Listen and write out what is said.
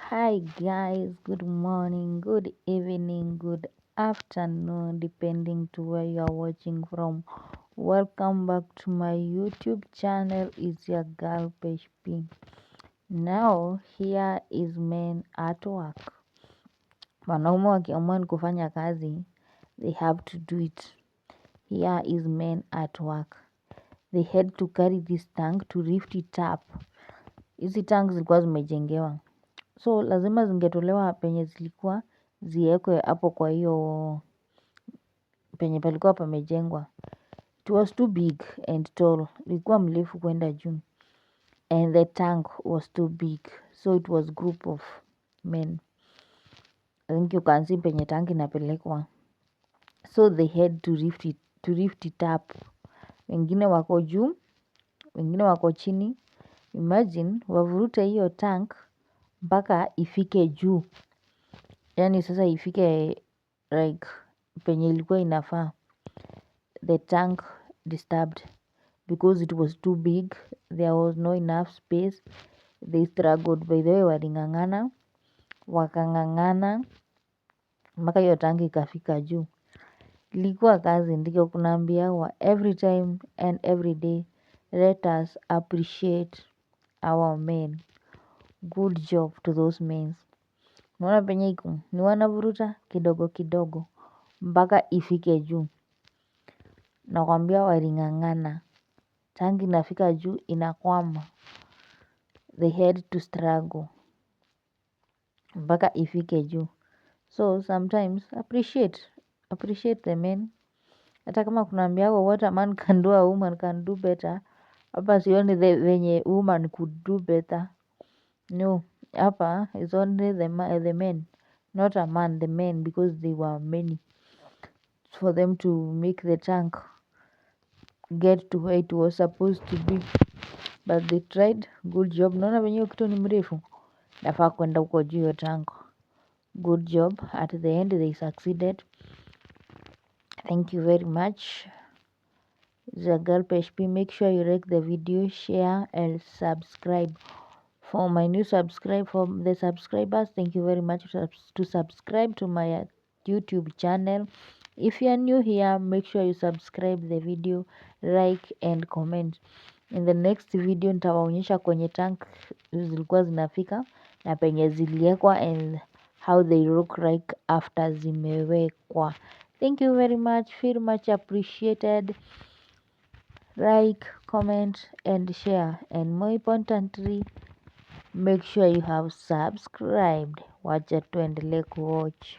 Hi guys, good morning, good evening, good afternoon, depending to where you are watching from. Welcome back to my YouTube channel. It's your girl Pesh P. Now here is men at work. Wanaume wakiamua ni kufanya kazi, they have to do it. Here is men at work. They had to carry this tank to lift it up. Hizi tank zilikuwa zimejengewa, so lazima zingetolewa penye zilikuwa, ziwekwe hapo kwa hiyo penye palikuwa pamejengwa. It was too big and tall, ilikuwa mrefu kwenda juu, and the tank was too big, so it was group of men. I think you can see penye tank inapelekwa, so they had to lift it up. Wengine wako juu, wengine wako chini. Imagine wavurute hiyo tank mpaka ifike juu, yaani sasa ifike like penye ilikuwa inafaa. The tank disturbed because it was too big, there was no enough space. They struggled, by the way. Waling'ang'ana, wakang'ang'ana mpaka hiyo tank ikafika juu. Ilikuwa kazi. Ndivyo tunaambiwa every time and every day, let us appreciate our men. Good job to those men. Unaona penye iko ni wanavuruta kidogo kidogo mpaka ifike juu. Nakwambia waling'ang'ana, tanki inafika juu inakwama. They had to struggle mpaka ifike juu. So sometimes appreciate the men. Hata kama kunaambiwa what a man can do, a woman can do better, hapa sioni the venye woman could do better. No, hapa is only the men, not a man, the men, because they were many for them to make the tank get to where it was supposed to be, but they tried. Good job. Naona venye hiyo kitu ni mrefu, nafaa kwenda huko juu hiyo tank. Good job. At the end they succeeded. Thank you very much. The girl PHP. Make sure you like the video, share and subscribe. For my new subscribe, for the subscribers, thank you very much to subscribe to my YouTube channel. If you are new here, make sure you subscribe the video, like and comment. In the next video nitawaonyesha kwenye tank zilikuwa zinafika na penye ziliekwa and how they look like after zimewekwa. Thank you very much, feel much appreciated. Like, comment and share, and more importantly, make sure you have subscribed. Wacha tuendelee kuwatch.